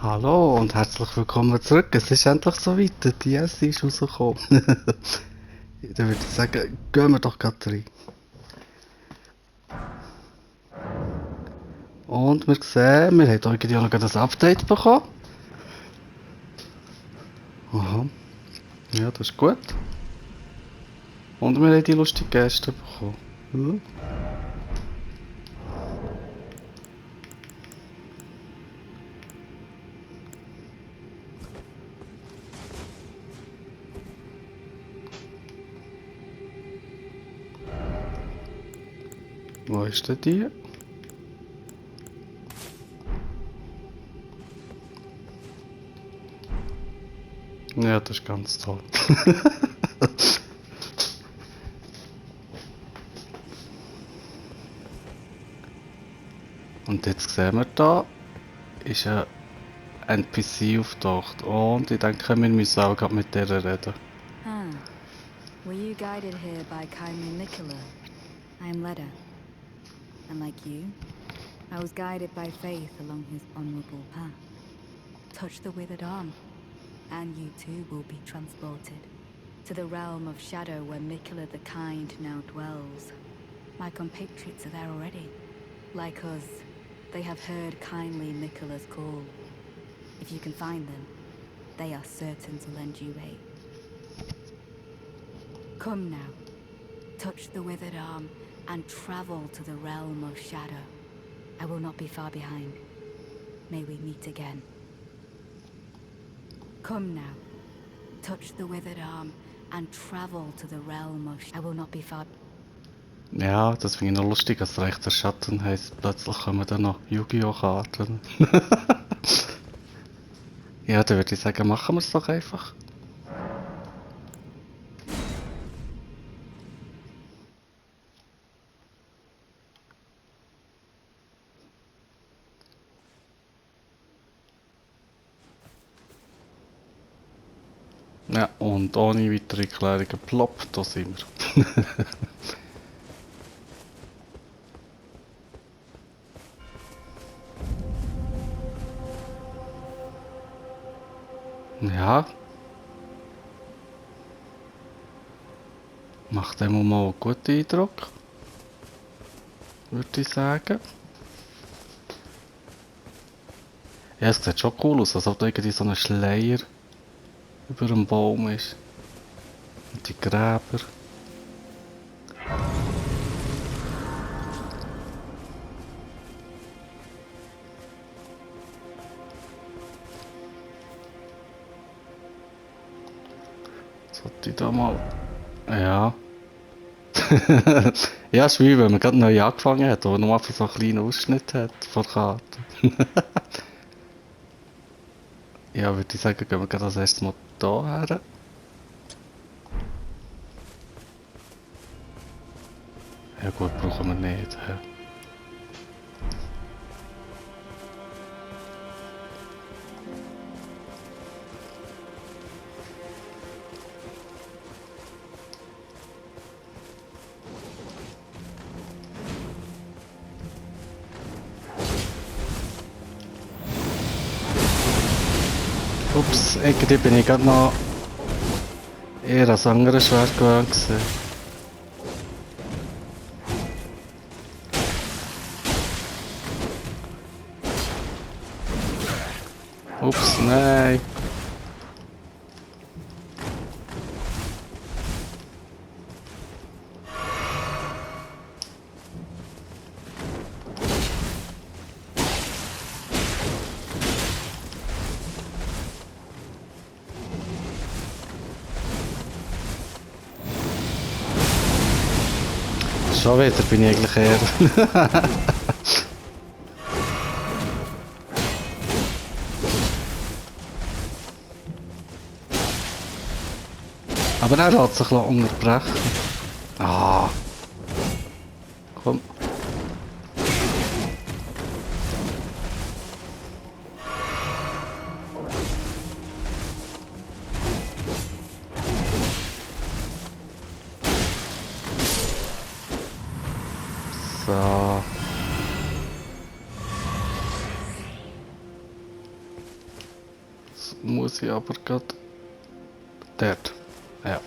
Hallo und herzlich willkommen zurück. Es ist endlich soweit. Der DS ist rausgekommen. Dann würde ich sagen, gehen wir doch gerade rein. Und wir sehen, wir haben irgendwie auch noch ein Update bekommen. Aha, ja, das ist gut. Und wir haben die lustigen Gäste bekommen. Ja. Wo ist denn die? Ja, das ist ganz toll. Und jetzt sehen wir da, ist ein NPC auftaucht. Und ich denke, wir müssen auch gerade mit der reden. Ah, were you guided here by kindly Nicola? I am Leda, and like you, I was guided by faith along his honorable path. Touch the withered arm, and you too will be transported to the realm of shadow where Nicola the Kind now dwells. My compatriots are there already. Like us, they have heard kindly Nicola's call. If you can find them, they are certain to lend you aid. Come now. Touch the withered arm and travel to the realm of shadow. I will not be far behind. May we meet again. Come now. Touch the withered arm and travel to the realm of I will not be far. Ja, das finde ich noch lustig, dass rechter Schatten heisst, plötzlich kommen dann noch Yu-Gi-Oh! Karten. Ja, dann würde ich sagen, machen wir es doch einfach. Ja, und ohne weitere Erklärungen, plopp, da sind wir. Ja, macht dem mal einen guten Eindruck, würde ich sagen. Ja, es sieht schon cool aus, als ob da irgendwie so ein Schleier über dem Baum ist. Und die Gräber. Sollte ich da mal... Ja. Ja, es ist wie wenn man gerade neu angefangen hat, wo man nur einfach so einen kleinen Ausschnitt hat von der Karte. Ja, würde ich sagen, gehen wir gerade das erste Mal da her. Ja gut, brauchen wir nicht. Hä? Ups, irgendwie bin ich gerade noch eher als anderes Schwert gewöhnt gewesen. Ups, nein. Schon wieder bin ich eigentlich eher... Aber er lässt sich unterbrechen. Ah, komm. So. Jetzt muss ich aber gerade... Dort. Ja.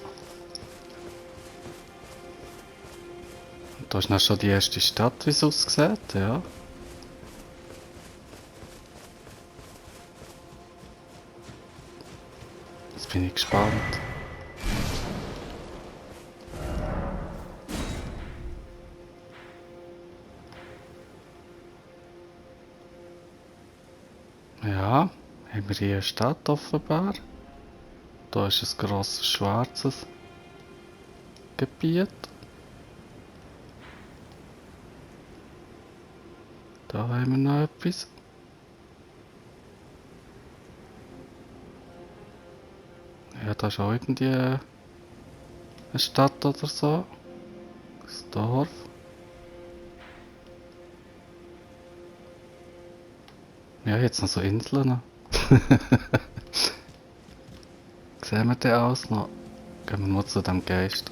Und da ist dann schon die erste Stadt, wie es aussieht, ja. Jetzt bin ich gespannt. Ja, haben wir hier eine Stadt offenbar. Da ist ein grosses schwarzes Gebiet. Da haben wir noch etwas. Ja, da ist auch irgendwie eine Stadt oder so. Das Dorf. Ja, jetzt noch so Inseln. Sehen wir den aus noch? Gehen wir mal zu dem Geist.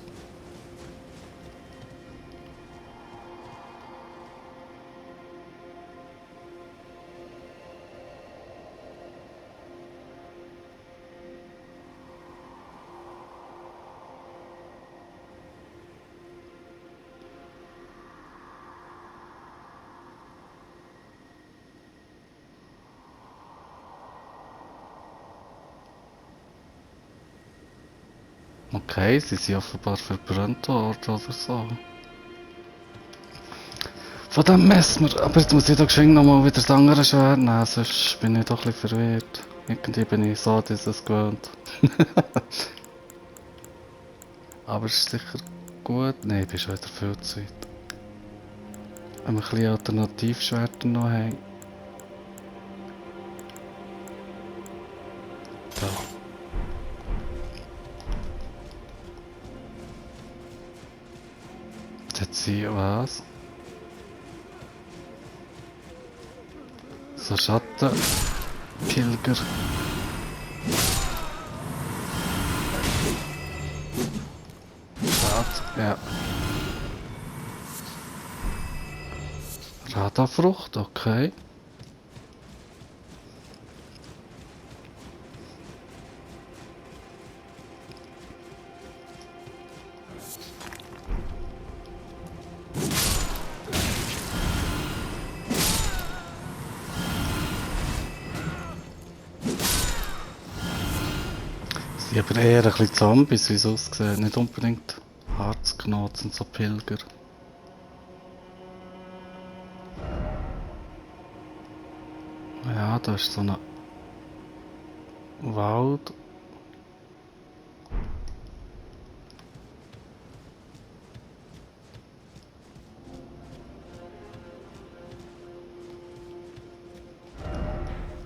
Okay, sie sind offenbar verbrannt worden oder so. Von dem messen wir. Aber jetzt muss ich da geschwind nochmal wieder das andere Schwert nehmen, sonst bin ich doch ein bisschen verwirrt. Irgendwie bin ich so dieses gewöhnt. Aber es ist sicher gut. Nein, ich bin schon wieder viel zu weit. Wenn wir ein bisschen Alternativschwerter noch haben. Da. Jetzt sie was? So Schattenpilger. Schade, ja. Radafrucht, okay. Sie sind aber eher ein bisschen Zombies, wie es aussieht. Nicht unbedingt Harzknoten und so Pilger. Ja, da ist so ein Wald.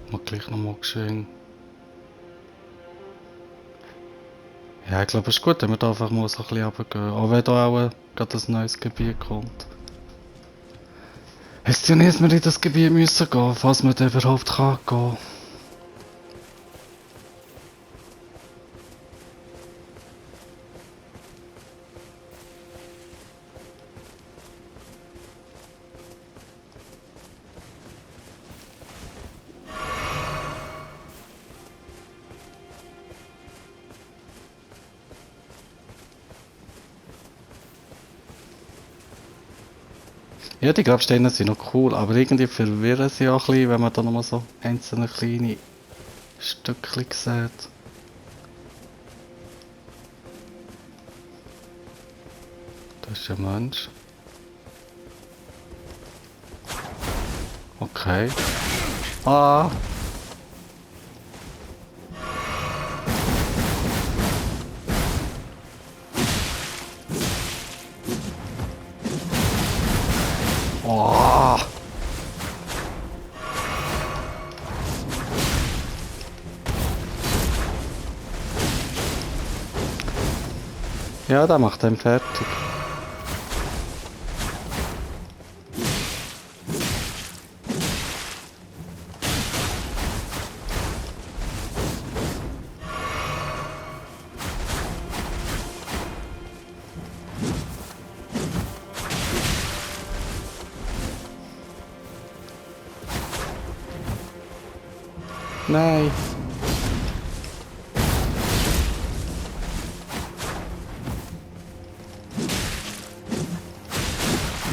Mal gleich nochmal geschehen. Ja, ich glaube, es ist gut, wenn wir da einfach mal so ein bisschen runtergehen. Auch wenn da auch gerade ein neues Gebiet kommt. Heißt ja nicht, dass wir in das Gebiet müssen gehen, falls man da überhaupt kann gehen. Ja, die Grabsteine sind noch cool, aber irgendwie verwirren sie auch ein bisschen, wenn man da nochmal so einzelne kleine Stückchen sieht. Das ist ein Mensch. Okay. Ah! Oh! Ja, der macht einen fertig. Nein!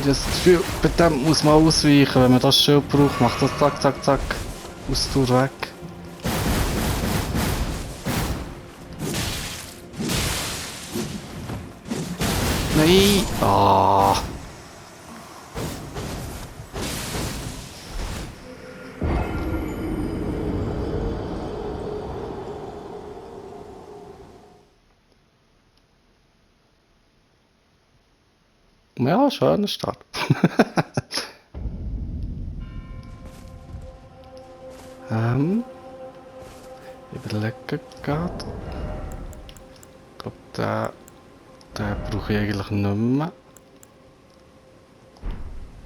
Das Gefühl, bei dem muss man ausweichen. Wenn man das Schild braucht, macht das zack, zack, zack. Ausdauer weg. Nein! Ah! Ja, schöner Start. Ich überlege gerade. Ich glaube, den brauche ich eigentlich nicht mehr.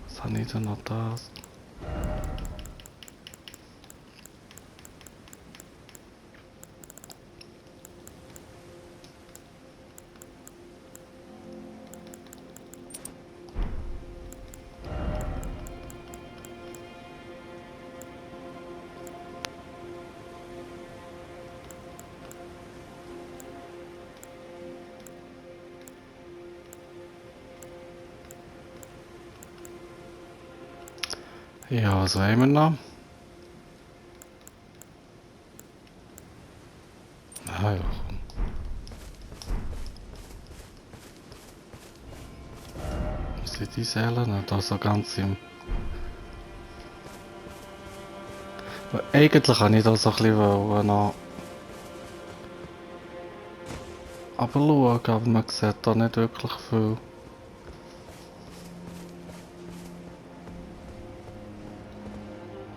Was habe ich denn noch das? Ja, was haben wir noch? Ah, ja, komm. Wo sind die Seelen? Da so ganz im... Aber eigentlich kann ich da so ein bisschen noch runterschauen, aber man sieht da nicht wirklich viel.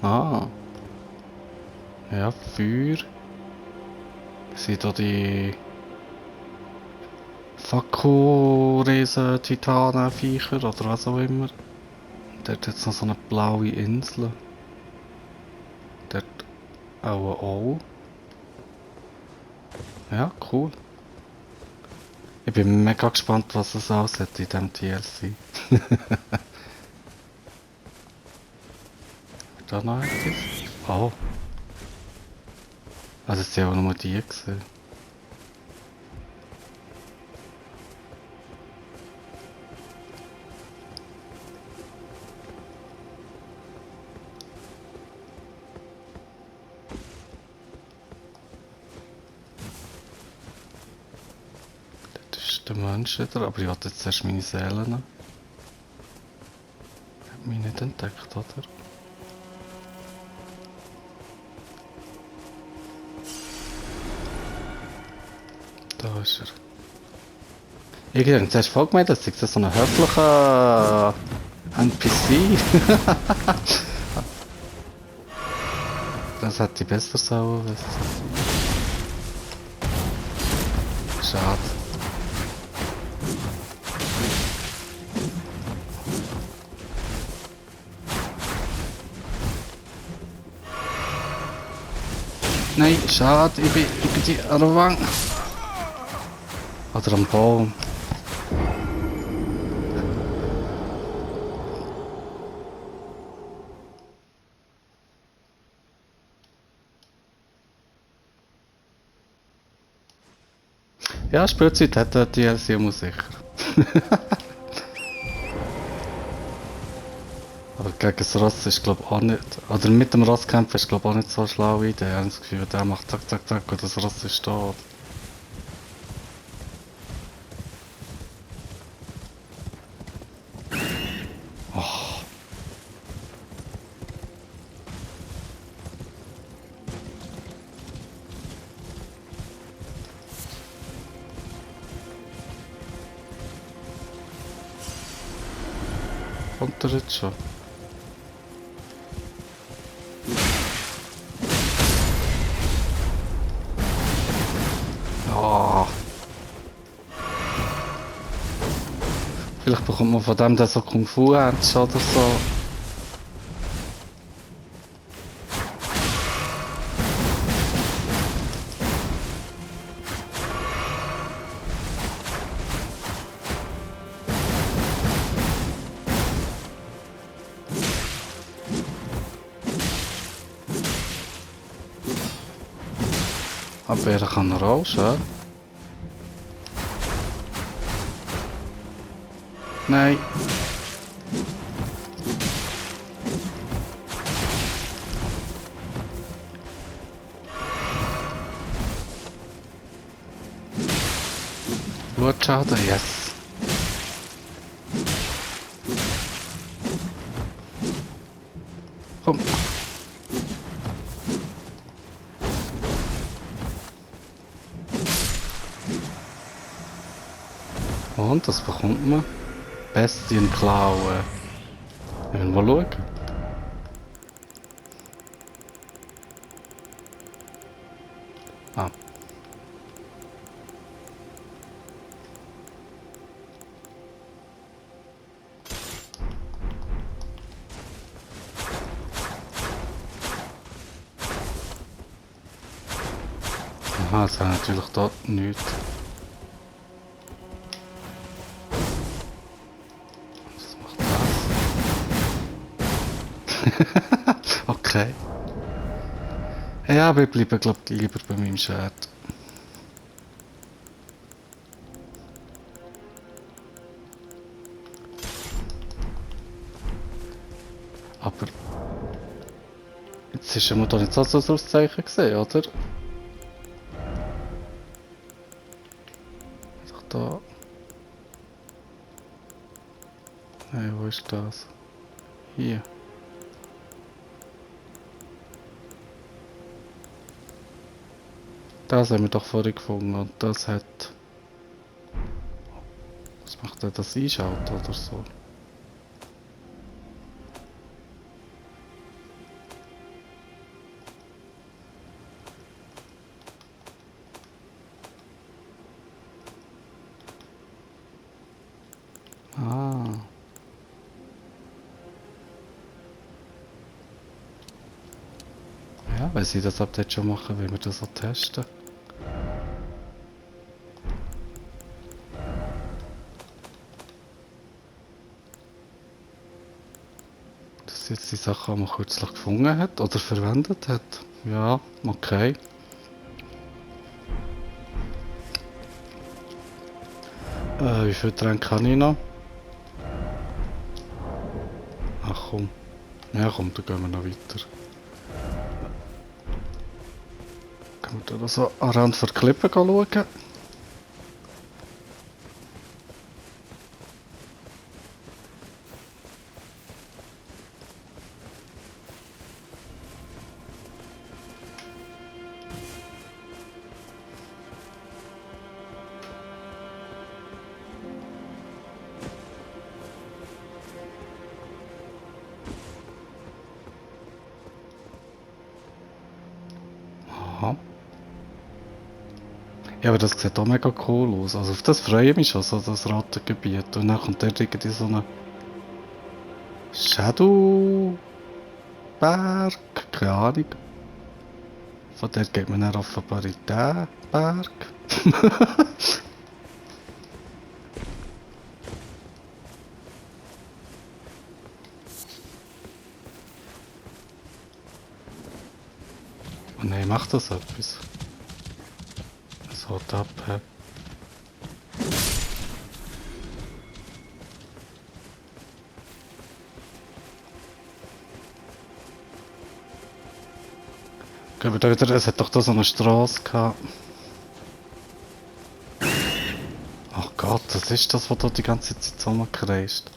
Ah. Ja, Feuer. Sind da die Fakku-Riesen-Titanen-Viecher oder was auch immer. Dort hat es noch so eine blaue Insel. Dort auch. Ja, cool. Ich bin mega gespannt, was es aussieht in diesem DLC. Da noch etwas? Oh. Also es sind auch nur die gesehen. Das ist der Mensch wieder, aber ich wollte jetzt erst meine Seelen. Hat mich nicht entdeckt, oder? Da ist er. Ich habe zuerst voll gemeint, das ist so ein höflicher NPC. Das hätte ich besser sollen wissen. Schade. Nein, schade, ich bin die an der Wand. Oder am Baum. Ja, Spielzeit hat der DLC muss sicher. Aber gegen das Ross ist glaube ich auch nicht. Oder mit dem Ross kämpfen ist glaube ich auch nicht so eine schlaue Idee. Ich habe das Gefühl, der macht zack zack zack und das Ross ist tot. Oh. Kommt er jetzt schon? Ah. Vielleicht bekommt man von dem dann so Kung Fu Hands oder so. Aber er kann raus, ja? Nein. Blutschaden, yes. Komm. Und, das bekommt man. Bestien klauen. Wir mal schauen. Ah. Aha, es hat natürlich dort nichts. Was macht das? Okay. Ja, wir bleiben glaub ich lieber bei meinem Schwert. Aber jetzt ist ja doch nicht so ein Auszeichen gesehen, oder? Doch da. Nein, wo ist das? Hier. Das haben wir doch vorhin gefunden und das hat... Was macht der, das einschalten oder so? Ah. Ja, wenn sie das Update schon machen, will wir das auch testen. Das sind jetzt die Sachen, die man kürzlich gefunden hat oder verwendet hat. Ja, okay. Wie viel Tränke kann ich noch? Ach komm. Ja komm, dann gehen wir noch weiter. Können wir da so an den Rand der Klippe schauen? Aha. Ja, aber das sieht auch mega cool aus. Also auf das freue ich mich schon, so das Rattengebiet. Und dann kommt dort irgendwie so eine Shadow-Berg, keine Ahnung. Von dort geht man dann offenbar in den Berg. Und nein, macht das etwas? Es haut ab, hä? Gehen wir da wieder, es hat doch da so eine Straße gehabt. Ach Gott, das ist das, was da die ganze Zeit zusammenkreist.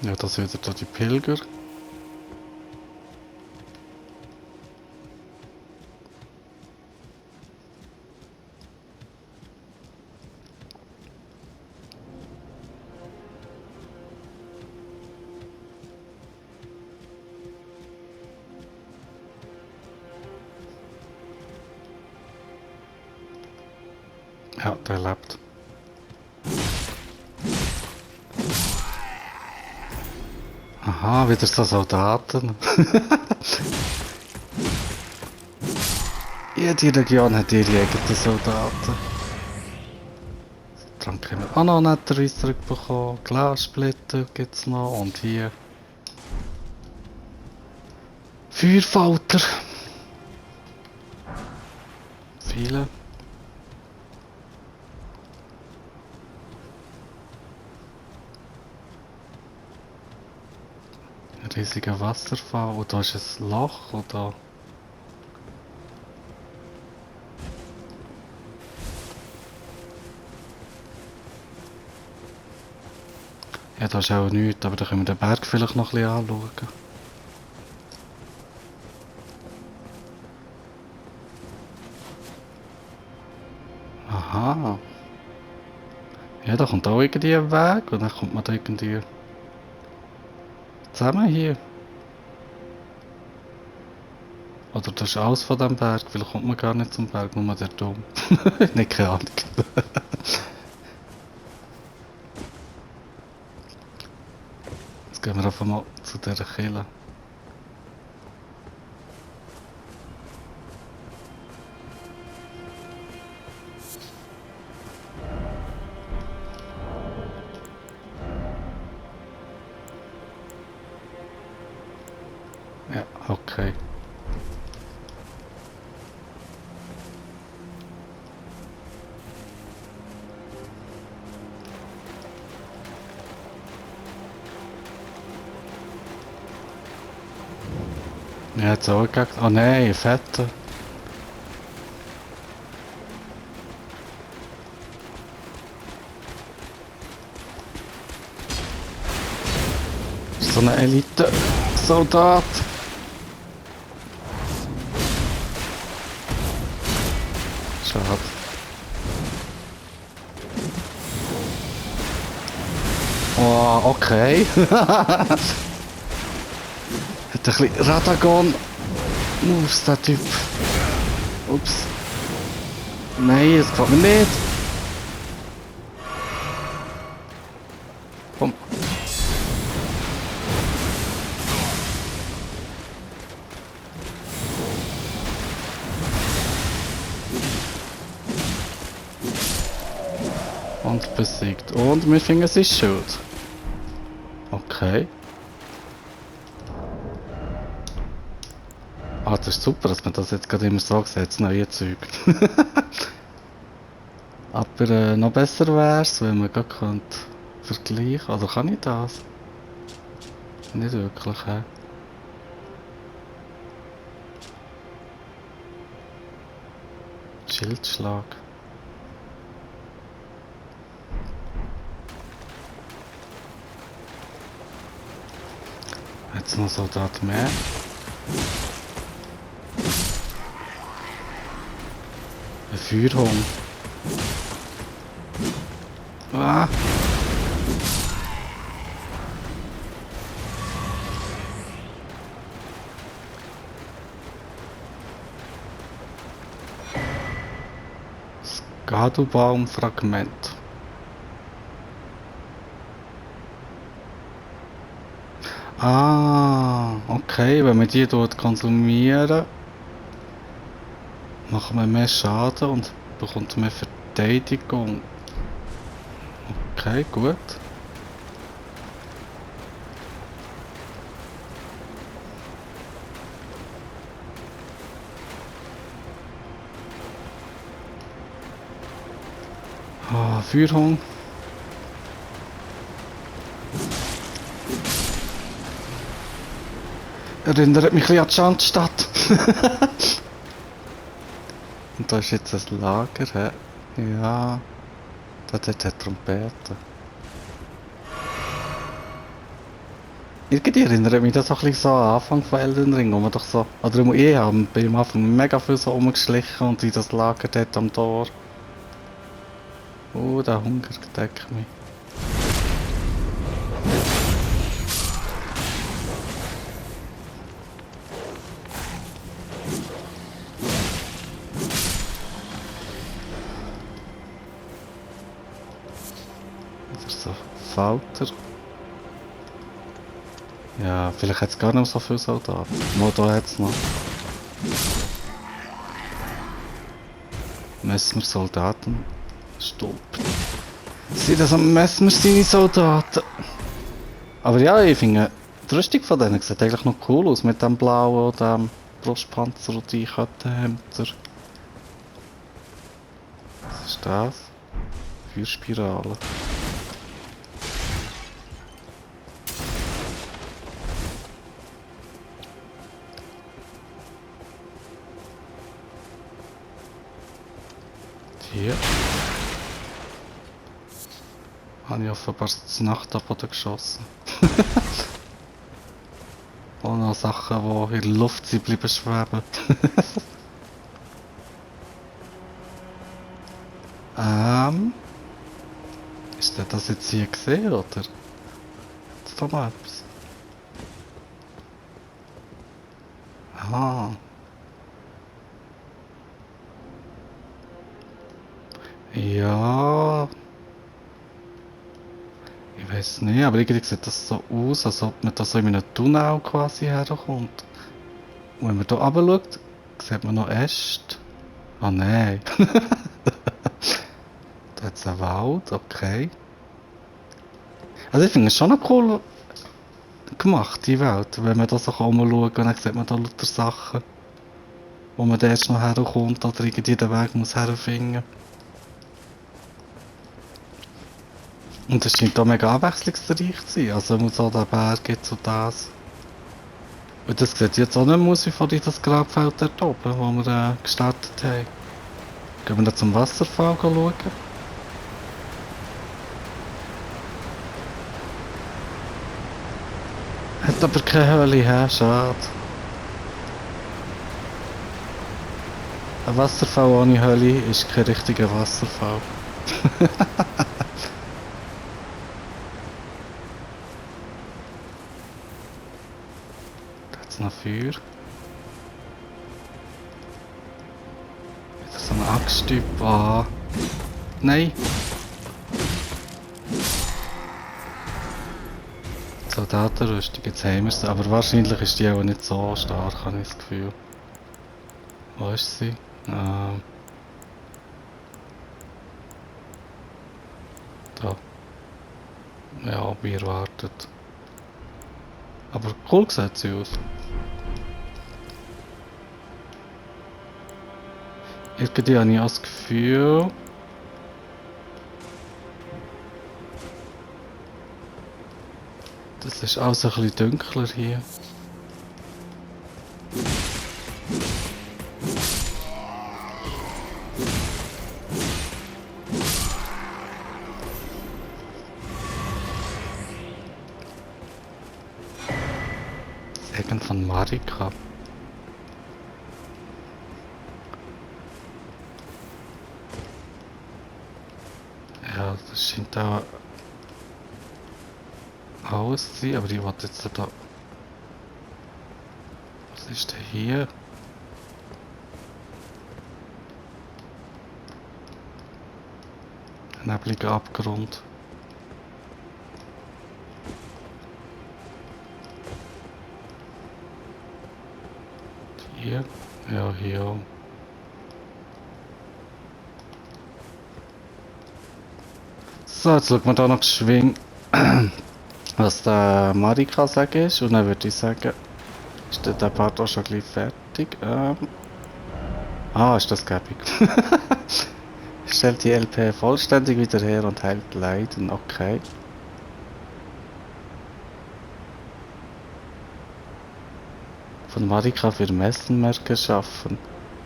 Ja, das sind wieder da die Pilger. Ja, der lebt. Aha, wieder so Soldaten. Jede Region hat ihre eigenen Soldaten. Trank haben wir auch noch netterweise zurückbekommen. Glassplitter gibt es noch. Und hier. Feuerfalter. Viele. Ein riesiger Wasserfall. Und da ist ein Loch, oder? Ja, da ist auch nichts, aber da können wir den Berg vielleicht noch ein bisschen anschauen. Aha. Ja, da kommt auch irgendwie ein Weg und dann kommt man da irgendwie zusammen hier. Oder das ist alles von dem Berg, vielleicht kommt man gar nicht zum Berg, nur der Dom. Nicht, keine Ahnung. Jetzt gehen wir einfach mal zu dieser Kille. Ja, okay. Ja, jetzt auch gegangen. Oh nein, Fetter. So ein Elite-Soldat. Schade. Oh, okay. Hat ein bisschen Radagon-Moves, der Typ. Ups. Nein, das gefällt mir nicht. Komm. Und besiegt. Und wir finden, es ist schuld. Okay. Ah, das ist super, dass man das jetzt gerade immer so sieht, das neue Zeug. Aber noch besser wäre es, wenn man gerade könnte vergleichen. Oder kann ich das? Nicht wirklich, hä? Schildschlag. Jetzt noch Soldat mehr. Ein Feuerhund. Ah! Skadubaum-Fragment. Ah, okay, wenn man die dort konsumieren, macht man mehr Schaden und bekommt mehr Verteidigung. Okay, gut. Ah, Feuerhund. Erinnert mich ein bisschen an die Schandstadt. Und da ist jetzt ein Lager, hä? Ja. Da hat eine Trompete. Irgendwie erinnert mich das auch ein bisschen so an Anfang von Elden Ring, wo man doch so... Oder ich habe am Anfang mega viel so rumgeschlichen und in das Lager dort am Tor. Der Hunger deckt mich. Das ist so Falter. Ja, vielleicht hat es gar nicht so viele Soldaten. Nur da hat es noch. Messmer Soldaten. Stopp. Sind das am Messmer seine Soldaten? Aber ja, ich finde, die Rüstung von denen sieht eigentlich noch cool aus. Mit dem blauen und dem Brustpanzer und die Kettenhemder. Was ist das? hier? Habe ich offenbar das Nachtabboden geschossen. Auch noch Sachen, die in der Luft sind, bleiben schweben. Ist das jetzt hier gesehen, oder? Ist da noch etwas? Aha. Ja. Ich weiß nicht, aber irgendwie sieht das so aus, als ob man da so in einem Tunnel quasi herkommt. Und wenn man hier runter schaut, sieht man noch Äste. Ah nein. Da hat es einen Wald, okay. Also ich finde es schon noch cool gemacht, die Welt. Wenn man da so rumschaut, dann sieht man da lauter Sachen, wo man da erst noch herkommt oder irgendwie den Weg muss herfinden. Und es scheint auch mega abwechslungsreich zu sein. Also muss auch der Berg jetzt und das. Und das sieht jetzt auch nicht mehr aus wie vorhin das Grabfeld dort oben, wo wir gestartet haben. Gehen wir da zum Wasserfall schauen? Hat aber keine Höhle, hä? Schade. Ein Wasserfall ohne Höhle ist kein richtiger Wasserfall. Da hat's noch Feuer. Wieder so ein Axttyp. Ah. Nein. Soldatenrüstung, jetzt haben wir sie. Aber wahrscheinlich ist die auch nicht so stark, habe ich das Gefühl. Wo ist sie? Da. Ja, wie erwartet. Aber cool sieht sie aus. Irgendwie habe ich auch das Gefühl... Das ist alles ein bisschen dunkler hier. Segen von Marika. Ja, das scheint auch alles zu sein, aber ich wollte jetzt da... Was ist denn hier? Ein nebliger Abgrund. Hier? Ja, hier auch. So, jetzt schaut man da noch geschwind, was der Marika sagen ist. Und dann würde ich sagen, ist der Part auch schon gleich fertig. Ist das gäbig. Stellt die LP vollständig wieder her und heilt Leiden. Okay. Von Marika für Messenmerke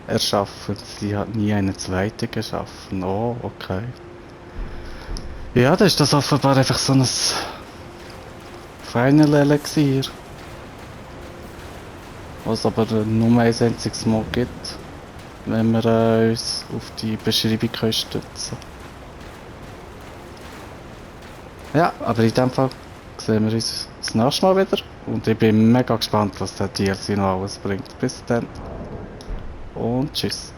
erschaffen. Sie hat nie eine zweite geschaffen. Oh, okay. Ja, dann ist das offenbar einfach so ein Final Elixier. Was aber nur ein einziges Mal gibt, wenn wir uns auf die Beschreibung stützen. Ja, aber in dem Fall sehen wir uns das nächste Mal wieder. Und ich bin mega gespannt, was der DLC noch alles bringt. Bis dann und tschüss.